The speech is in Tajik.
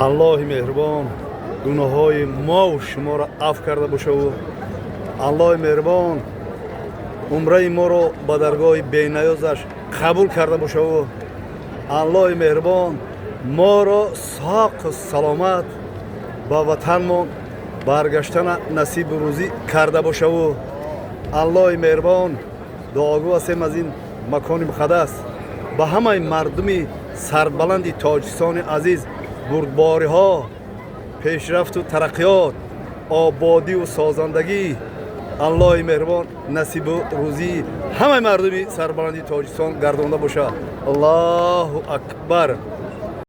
Аллоҳи меҳрубон гуноҳҳои мову шуморо афв карда бошаву Аллоҳи меҳрубон умраи моро ба даргоҳи бениёзаш қабул карда бошаву Аллоҳи меҳрубон моро соқу саломат ба ватанмон баргаштана насибу рӯзӣ карда бошаву Аллоҳи меҳрубон дуогӯ ҳастем аз ин макони муқаддас ба ҳамаи мардуми сарбаланди Тоҷикистони азиз бурдбориҳо, пешрафту тараққиёт, ободиву созандагӣ Аллоҳи меҳрубон насибу рӯзии ҳамаи мардуми сарбаланди Тоҷикистон гардонда бошад. Аллоҳу акбар!